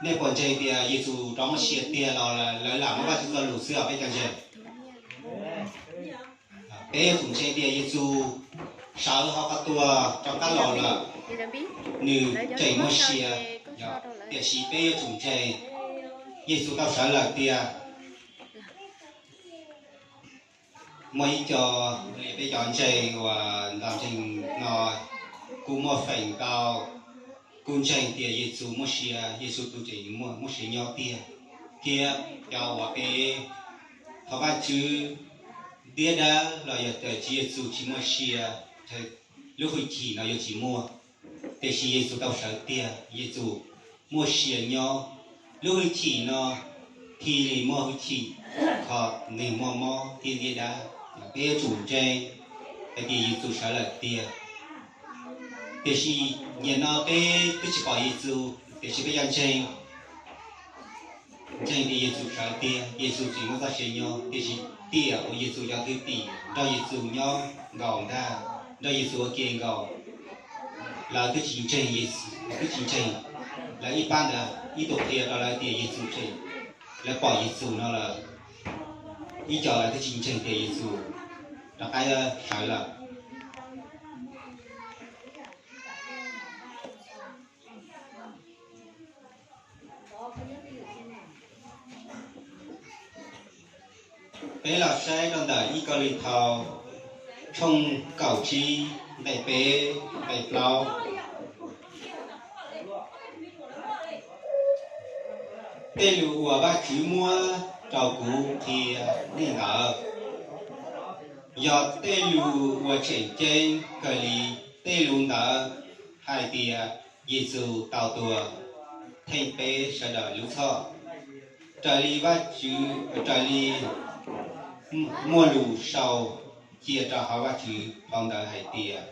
Nej puas ntseeg tias Yexus rov muaj sia tiag los lawv lam muab Vajtswv txoj lus xwb os peb cov ntseeg? Peb yuav tsum ntseeg tias Yexus sawv hauv qhov tuag rov qab los lawm, nws tseem muaj sia. Tiam sis peb yuav tsum ntseeg Yexus tau sawv lawm tiag. Muaj ib co, peb cov ntseeg uas ntaus ntseeg no, kuj muaj feem ntau, kuj ntseeg tias Yexus muaj sia, Yexus tus tseem muaj sia nyob tiag, thiab cov uas peb thov Vajtswv ntiab dab los yog tias Tswv Yexus tsis muaj sia, lub hwj chim no yuav tsis muaj. Tiam sis Yexus tau sawv tiag, Yexus muaj sia nyob. Lub hwj chim no thiaj li muaj hwj chim kho neeg muaj mob thiab ntiab dab. Peb yuav tsum ntseeg hais tias Yexus sawv lawm tiag. Tiam sis nim no peb twb tsis pom Yexus, tiam sis peb cov ntseeg ntseeg tias Yexus sawv tiag, Yexus tseem muaj txoj sia nyob, tiam sis tiam uas Yexus cov thwj tim nrog Yexus nyob nkaus ntag, nrog Yexus ua ke nkaus, lawv twb tsis ntseeg Yexus, twb tsis ntseeg. Lawv ib pab ntawd ib tug qhia rau lawv tias Yexus tseem, lawv pom Yexus no lawm, ib co lawv twb tsis ntseeg tias Yexus rov qab sawv lawm. Peb los saib rau ntawm ib Kauj Lis Thau tshooj kaum tsib nqe peb nqe plaub. Tej lus uas Vajtswv muab rau kuv qhia nej ntawd yog tej lus uas tseem ceeb kawg li. Tej lus ntawd hais tias Yexus tau tuag theej peb sawv daws lub txhoj. Raws li Vajtswv, raws li muaj lus sau cia rau hauv Vajtswv phau ntawv hais tias,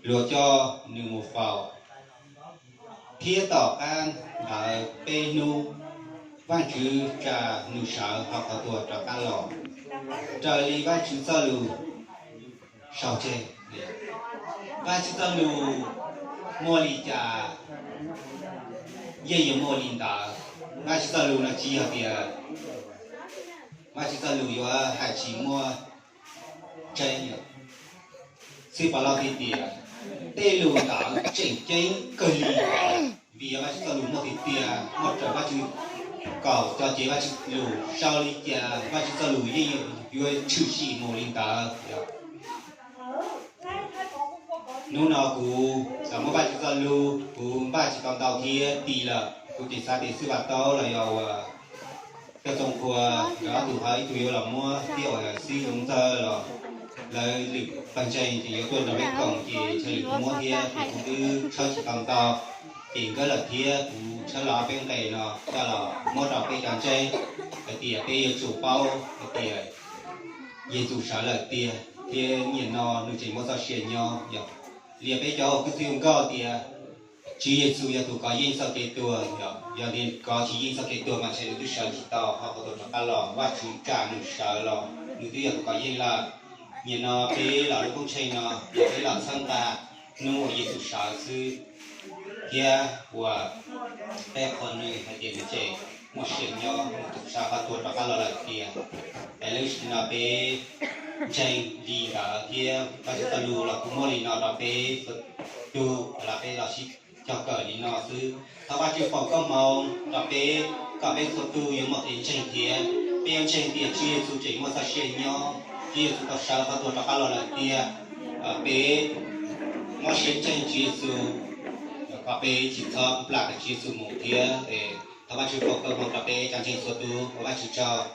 luag coj nws mus faus, thiab tom qab ntawd peb hnub Vajtswv tsa nws sawv hauv qhov tuag rov qab los. Raws li Vajtswv txoj lus sau tseg, Vajtswv txoj lus muaj li cas yeej yuav muaj li ntawd. Vajtswv txoj lus no tsis yog tias Vajtswv txoj lus yuav hais tsis muaj tseeb. Xib Pov Lauj thiaj tias tej lus ntawd tseem ceeb kawg li, vim yog Vajtswv txoj lus muaj tiag tiag, muaj raws Vajtswv kaum cov cev Vajtswv lus sau li cas Vajtswv txoj lus yeej yuav tshwm sim mus li ntawd. Hnub no kuv tau muab Vajtswv txoj lus, kuv npaj tsis tau ntau thiab ti lawm, kuv tseem xav tias xib Vaj Taub los yog uas Coj Txoov Qhua nkawd ob tug ho ib tug yuav los muab, thiab uas xib Zoov Ntxawg los lawv lwm pawg ntseeg ces yuav tuaj nrog peb koom ces ntshe lwm tus muab thiab ces kuv twb tshawb tsis tau ntau. Ces nkawd lawm thiab kuv tshawb los peb nqe no coj los muab rau peb cov ntseeg hais tias peb yuav tsum paub hais tias Yexus sawv lawm tiag thiab nim no nws tseem muaj txoj sia nyob. Yog li peb cov ua kwv tij ua nkauj tias Tswv Yexus yog tus kov yeej txoj kev tuag, yog li kov tsis yeej txoj kev tuag mas ntshe nws twb sawv tsis tau hauv qhov tuag rov qab los, Vajtswv tsa nws sawv los nws twb yog tus kov yeej lawm. Nim no peb los lub koob tsheej no yog peb los txhawb nqa hnub uas Yexus sawv xwb, thiab uas peb qhuas nws hais tias nws tseem muaj sia nyob, nws sawv hauv tuag rov qab los lawm tiag. Es lub sij hawm no peb ntseeg li ntawd thiab Vajtswv txoj lus los kuj muaj li no rau peb txhua tus los peb los sib cog kawm li no xwb. Thov Vajtswv foom koob hmoov rau peb kom peb txhua tus yuav muaj kev ntseeg thiab peb yuav ntseeg tias Tswv Yexus tseem muaj txoj sia nyob, Tswv Yexus tau sawv hauv tuag rov qab los lawm tiag. Peb muab siab ntseeg Tswv Yexus, kom peb tsis txhob plam Tswv Yexus mus thiab. Thov Vajtswv foom koob hmoov rau peb cov ntseeg txhua tus, ua Vajtswv tsaug.